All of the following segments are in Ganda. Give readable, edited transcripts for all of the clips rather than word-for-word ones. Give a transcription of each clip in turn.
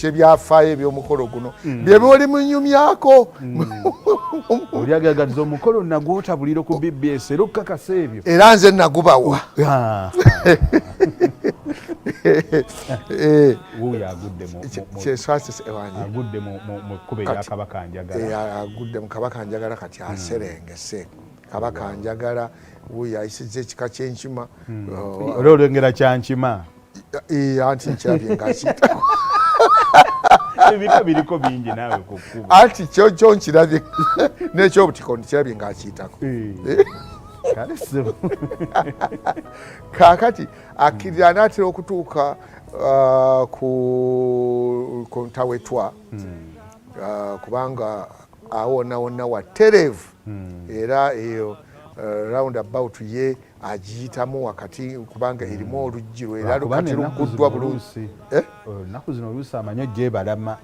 Kyebyafaayo eby'omukolo guno bye boli munyumyako. Oli agagaliza omukolo nagwotabuliro ku BBS era okukakasa ebyo. Era nze nagubawa. Ah. Eh. Wuuyo agudde kyeswasise agudde mu kkubo erya Kabaka Njagala. Eh, agudde mu Kabaka Njagala. Kati aserengese Kabaka Njagala. Wuuyo ayisizza ekika ky'enkima. Oh, oli olwengera kyankima. Eh, anti nkirabye ngaakiyita. Ebika biriko bingi naawe ku kkubo. Anti kyo nkirabye n'ekyobutiko nkirabye ngaakiyitako. Eh. Kale ssebo. Kaakati akkirira anaatera okutuuka ku Ntawetwa, kubanga awo wonna wonna watereevu era eyo round about ye agiyitamu wakati kubanga erimu oluggi lwe era Lwakuba kati n'ennaku luguddwa zino bulungi. oluusi Eh? Ennaku zino oluusi amanyi ogyebalama.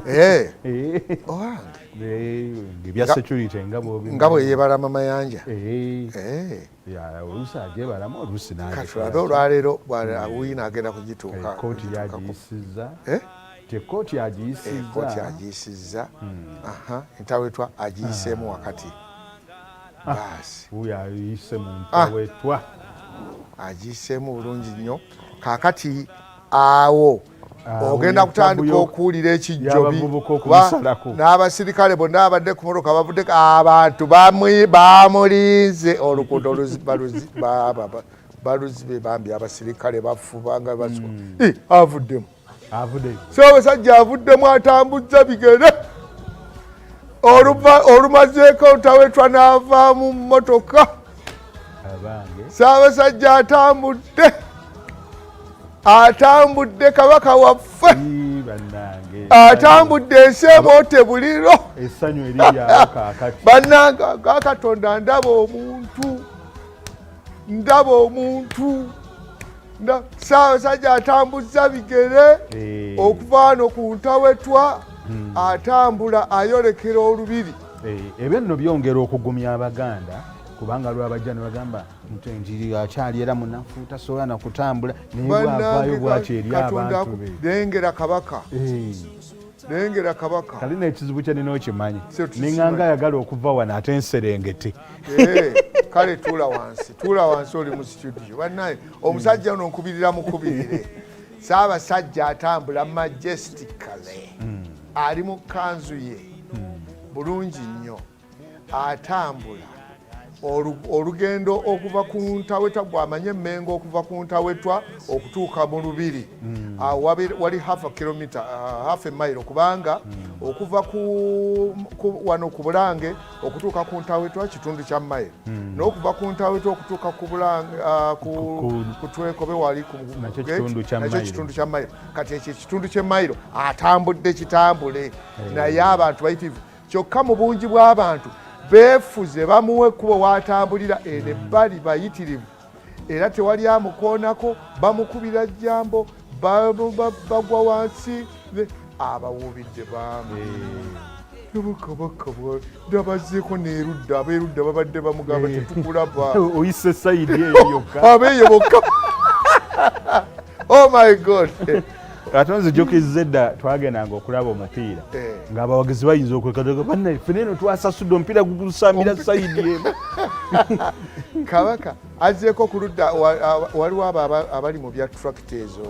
Eh, Eh, owange. Eh, ebya security nga bwobimanyi. Nga bwe yeebalama Mayanja. Eh, Eh, ya, oluusi agyebalama, oluusi kati tulabe olwaleero wiina agenda kugituuka. Kooti Kugituukako. yagiyisizza. Eh? Ti ekooti agiyisizza. Kooti agiyisizza. Aha, Entawetwa agiyiseemu wakati baasi. Wuuyo ayise mu Ah. Ntawetwa. Agiyiseemu bulungi nnyo. Kaakati awo Awo ogenda yetabu kutandika okuwulira ekijjobi y'abavubuka kuba okumusalako. N'abasirikale bonna abadde ku motoka bavudde, abantu bamulinze oluguudo baluzibe bambi abasirikale bafubanga basu. Eh, avuddemu. Avudde. Ssaabasajja avuddemu, atambuzza bigere. Olumazeeko Ntawetwa n'ava mu mmotoka. Abange. Ssaabasajja atambudde, atambudde, Kabaka waffe. Ii, bannange. Atambudde, ensi emoote buliro. Essanyu eriryawo kaakati. Bannange, ga Katonda, ndaba omuntu, ndaba omuntu. Ssaabasajja atambuzza bigere Eh. okuva wano ku Ntawetwa, atambula ayolekera olubiri. Eh, ebyo nno byongera okugumya Abaganda, kubanga lwabajja ne bagamba nti nti akyali era munafu, tasobola nakutambula, naye bwavaayo bwati eri Katonda abantu be. Lengera Kabaka. Eh, Lengera Kabaka. Kalina ekizibu kye nina okimanyi. So tukimanyi. Ninganga ayagala okuva wano ate nserengete. Eh, kale tuula wansi, tuula wansi, oli mu studio. Bannaye, omusajja ono nkubirira mukubirire. Saabasajja atambula majestically, ali mu kanzu ye bulungi nnyo, atambula olugendo okuva ku Ntawetwa. Gwamanye Emmengo, okuva ku Ntawetwa okutuuka mu lubiri awo wali half a kilometer, half a mile, kubanga okuva wano ku Bulange okutuuka ku Ntawetwa kitundu kya mayiro, n'okuva ku Ntawetwa okutuuka ku Bulange, ku Twekobe wali ku Nakyo gate, kitundu kya nakyo mayiro. Kitundu kya mayiro. Kati ekyo ekitundu ky'emayiro atambudde kitambule, naye abantu bayitirivu. Kyokka mu bungi bw'abantu beefuze bamuwa ekkubo w'atambulira eno ebbali, bayitirivu, era tewali amukoonako. Bamukubira jjambo, bagwa wansi, abawuubidde bambi. Kabaka ndabazzeeko n'erudda, ab'erudda babadde bamugamba, "Tetukulaba." Oyise side eyo yokka. Abeeyo bokka. Oh my God! Ate nzijukizza edda twagendanga okulaba omupiira ng'abawagizi bayinza okwekadaga, "Bannaye, ffena eno twasasudde, omupiira gugusambira side eno." Kabaka azzeeko ku ludda waliwo abo abali mu bya tract ezo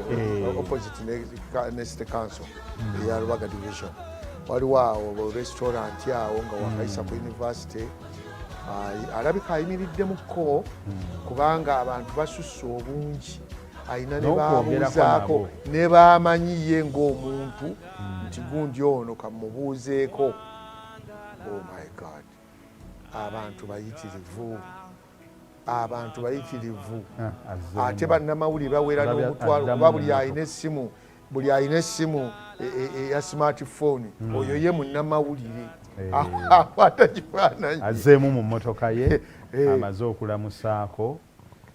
opposite ne city council eya Rubaga Division. Waliwo awo restaurant awo nga wakayisa ku university. Alabika ayimiriddemuko kubanga abantu basusse obungi, ayina ne N'okwogerako babuuzaako nabo. ne bamanyi ye ng'omuntu nti gundi ono kamubuuzeeko. Oh my God, abantu bayitirivu, abantu bayitirivu. Ah, azzeemu. Ate bannamawulire bawera n'omutwalo, addamu kuba buli mu alina essimu, buli alina essimu eya smartphone, oyo ye munnamawulire akwata kifaananyi. Azzeemu mu mmotoka ye. Eh. Amaze okulamusaako.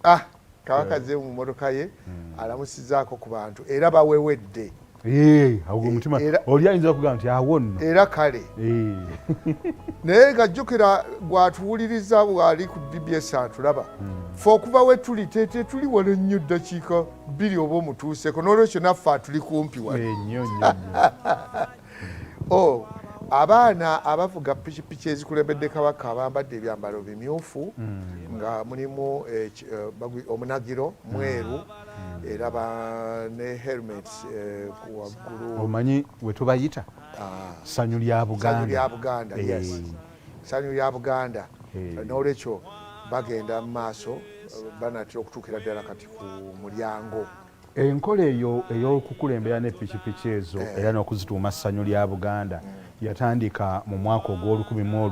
Ah, Kabaka azzeemu mu mmotoka ye, alamusizaako ku bantu era bawewedde. Eh, awo omutima oli ayinza okugamba nti awo nno. Era kale naye nga jjukira gwatuwuliriza bwali ku BBS atulaba, fe okuva we tuli tetuli wala nnyo, ddakiika 2 oba omutuuseko, n'olwekyo naffe atuli kumpi wano. Nnyo nnyo nnyo. Oh, abaana abavuga pikipiki ezikulembedde Kabaka bambadde ebyambalo bimyufu nga mulimu omunagiro mweru era ne helmets ku waggulu. Omanyi we tubayita? Ssanyu lya Buganda. Ssanyu lya Buganda, yes, Ssanyu lya Buganda. N'olwekyo bagenda mu maaso, banatera okutuukira ddala kati ku mulyango. Enkola eyo ey'okukulembera ne pikipiki ezo era n'okuzituuma Ssanyu lya Buganda yatandika mu mwaka ogw'olukumi mu